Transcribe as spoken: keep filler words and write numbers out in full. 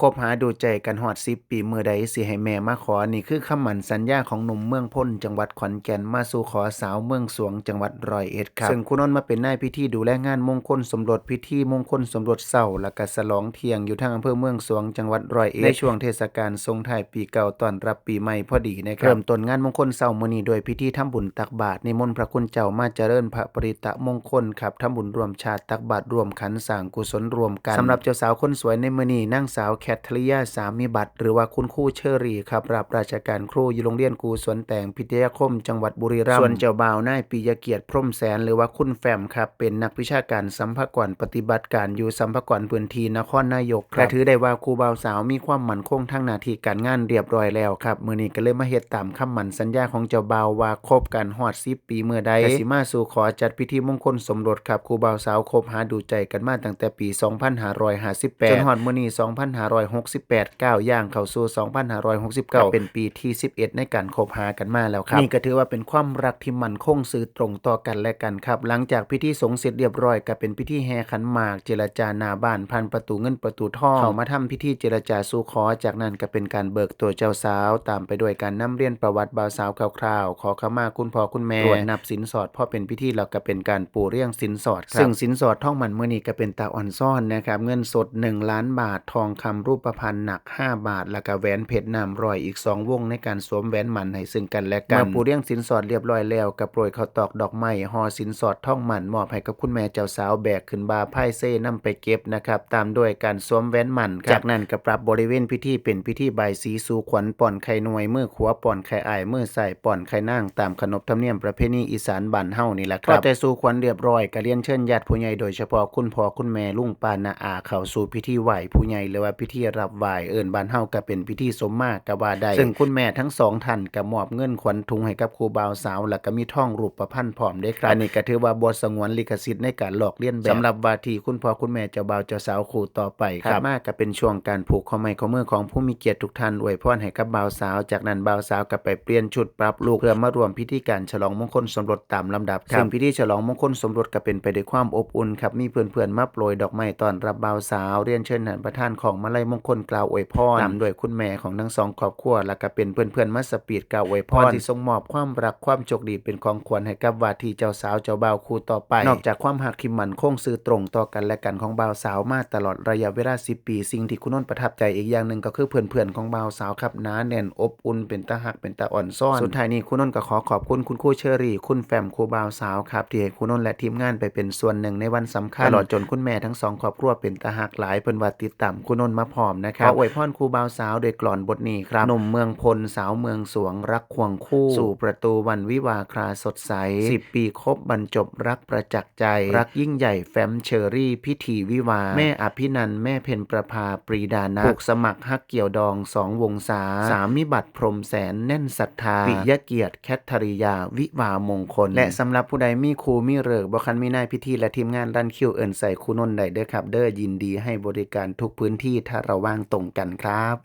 คบหาดูใจกันฮอดสิบปี มื้อใดสิให้แม่มาขอ นี่คือคำมั่นสัญญาของหนุ่มเมืองพล จังหวัดขอนแก่น มาสู่ขอสาวเมืองสวง จังหวัดร้อยเอ็ดครับ ซึ่งครูนนท์มาเป็นนายพิธีดูแลงานมงคลสมรส พิธีมงคลสมรสเช้า แล้วก็ฉลองเที่ยง อยู่ทางอำเภอเมืองสวง จังหวัดร้อยเอ็ด ในช่วงเทศกาลส่งท้ายปีเก่าต้อนรับปีใหม่พอดีนะครับ เริ่มต้นงานมงคลเช้ามื้อนี้ด้วยพิธีทำบุญตักบาตร นิมนต์พระคุณเจ้ามาเจริญพระปริตรมงคลครับ ทำบุญร่วมชาติ ตักบาตรร่วมขัน สร้างกุศลร่วมกัน สำหรับเจ้าสาวคนสวยในมื้อนี้ นางสาวแคทเธอรียา สามิบัติ หรือว่าคุณครูเชอรี่ครับ รับราชการครูอยู่โรงเรียนครูสวนแตงพิทยาคม จังหวัดบุรีรัมย์ ส่วนเจ้าบ่าวนายปิยเกียรติ พรหมแสน หรือว่าคุณแฟมครับ เป็นนักวิชาการสรรพากรปฏิบัติการอยู่สรรพากรพื้นที่นครนายกครับ ก็ถือได้ว่าคู่บ่าวสาวมีความมั่นคงทางหน้าที่การงานเรียบร้อยแล้วครับ มื้อนี้ก็เลยมาเฮ็ดตามคำมั่นสัญญาของเจ้าบ่าวว่าคบกันฮอดสิบปีมื้อใด ก็สิมาสู่ขอจัดพิธีมงคลสมรสครับ คู่บ่าวสาวคบหาดูใจกันมาตั้งแต่ปี สองพันห้าร้อยห้าสิบแปด จนฮอดมื้อนี้ สองพันห้าร้อยหกสิบแปด ก้าวย่างเข้าสู่ สองพันห้าร้อยหกสิบเก้า เป็นปีที่ สิบเอ็ด ในการคบหากันมาแล้วครับ นี่ก็ถือว่าเป็นความรักที่มั่นคงซื่อตรงต่อกันและกันครับ หลังจากพิธีสงฆ์เสร็จเรียบร้อย ก็เป็นพิธีแห่ขันหมาก เจรจาหน้าบ้าน ผ่านประตูเงินประตูทอง เข้ามาทำพิธีเจรจาสู่ขอ จากนั้นก็เป็นการเบิกตัวเจ้าสาว ตามไปด้วยการนำเรียนประวัติบ่าวสาวคร่าวๆ ขอขมาคุณพ่อคุณแม่ กรวดนับสินสอด พอเป็นพิธีแล้วก็เป็นการปูเรียงสินสอดครับ ซึ่งสินสอดทองหมั้นมื้อนี้ก็เป็นตาอ่อนซ้อนนะครับ เงินสด หนึ่งล้านบาท ทองคำรูปพรรณหนัก ห้าบาท แล้วก็แหวนเพชรน้ำร้อยอีกสองวง ในการสวมแหวนหมั้นให้ซึ่งกันและกัน เมื่อปูเรียงสินสอดเรียบร้อยแล้ว ก็โปรยข้าวตอกดอกไม้ ห่อสินสอดทองหมั้น มอบให้กับคุณแม่เจ้าสาว แบกขึ้นบ่าพายเซนำไปเก็บนะครับ ตามด้วยการสวมแหวนหมั้นครับ จากนั้นก็ปรับบริเวณพิธีเป็นพิธีบายสีสู่ขวัญ ป้อนไข่หน่วย มือขวาป้อนไข่อ้าย มือซ้ายป้อนไข่นาง ตามขนบธรรมเนียมประเพณีอีสานบ้านเฮานี่แหละครับ พอแต่สู่ขวัญเรียบร้อย ก็เรียนเชิญญาติผู้ใหญ่ โดยเฉพาะคุณพ่อคุณแม่ ลุงป้าน้าอา เข้าสู่พิธีไหว้ผู้ใหญ่ หรือว่าพิธีรับไหว้ เอิ้นบ้านเฮาก็เป็นพิธีสมมาก็ว่าได้ ซึ่งคุณแม่ทั้งสองท่านก็มอบเงินขวัญถุงให้กับคู่บ่าวสาว แล้วก็มีทองรูปพรรณพร้อมเด้ครับ อันนี้ก็ถือว่าบ่สงวนลิขสิทธิ์ในการลอกเลียนแบบ สำหรับว่าที่คุณพ่อคุณแม่เจ้าบ่าวเจ้าสาวคู่ต่อไปครับ ถัดมาก็เป็นช่วงการผูกข้อไม้ข้อมือของผู้มีเกียรติทุกท่าน อวยพรให้กับบ่าวสาว จากนั้นบ่าวสาวก็ไปเปลี่ยนชุดปรับลุค เพื่อมาร่วมพิธีการฉลองมงคลสมรสตามลำดับครับ ซึ่งพิธีฉลองมงคลสมรสก็เป็นไปด้วยความอบอุ่นครับ มีเพื่อนๆมาโปรยดอกไม้ต้อนรับบ่าวสาว เรียนเชิญท่านประธานของมาลัยมงคลกล่าวอวยพร ตามด้วยคุณแม่ของทั้งสองครอบครัว แล้วก็เป็นเพื่อนๆมาสปีดกล่าวอวยพร ที่ส่งมอบความรักความโชคดีเป็นของขวัญให้กับว่าที่เจ้าสาวเจ้าบ่าวคู่ต่อไป นอกจากความฮักที่มั่นคงซื่อตรงต่อกันและกันของบ่าวสาวมาตลอดระยะเวลาสิบปี สิ่งที่ครูนนท์ประทับใจอีกอย่างหนึ่งก็คือเพื่อนๆของบ่าวสาวครับ หนาแน่นอบอุ่น เป็นตาฮัก เป็นตาอ่อนซ้อน สุดท้ายนี้ครูนนท์ก็ขอขอบคุณคุณครูเชอรี่ คุณแฟม คู่บ่าวสาวครับ ที่ให้ครูนนท์และทีมงานไปเป็นส่วนหนึ่งในวันสำคัญ ตลอดจนคุณแม่ทั้งสองครอบครัวเป็นตาฮักหลาย เพิ่นว่าติดตามครูนนท์มาพร้อมนะครับ ขออวยพรคู่บ่าวสาวด้วยกลอนบทนี้ครับ หนุ่มเมืองพล สาวเมืองสวง รักควงคู่ สู่ประตูวันวิวาห์คราสดใส สิบปีคบบรรจบรักประจักษ์ใจ รักยิ่งใหญ่แฟมเชอรี่ พิธีวิวาห์ แม่อภินันท์ แม่เพ็ญประภา ปรีดานะ ผูกสมัครฮักเกี่ยวดองสองวงศา สามิบัติพรหมแสนแน่นศรัทธา ปิยเกียรติแคทเธอรียา วิวาห์มงคล และสำหรับผู้ใดมีคู่มีฤกษ์ บ่คันมีนายพิธี และทีมงานรันคิวเอิ้นใส่ครูนนท์ได้เด้อครับ เด้อ ยินดีให้บริการทุกพื้นที่ ถ้าเราว่างตรงกันครับ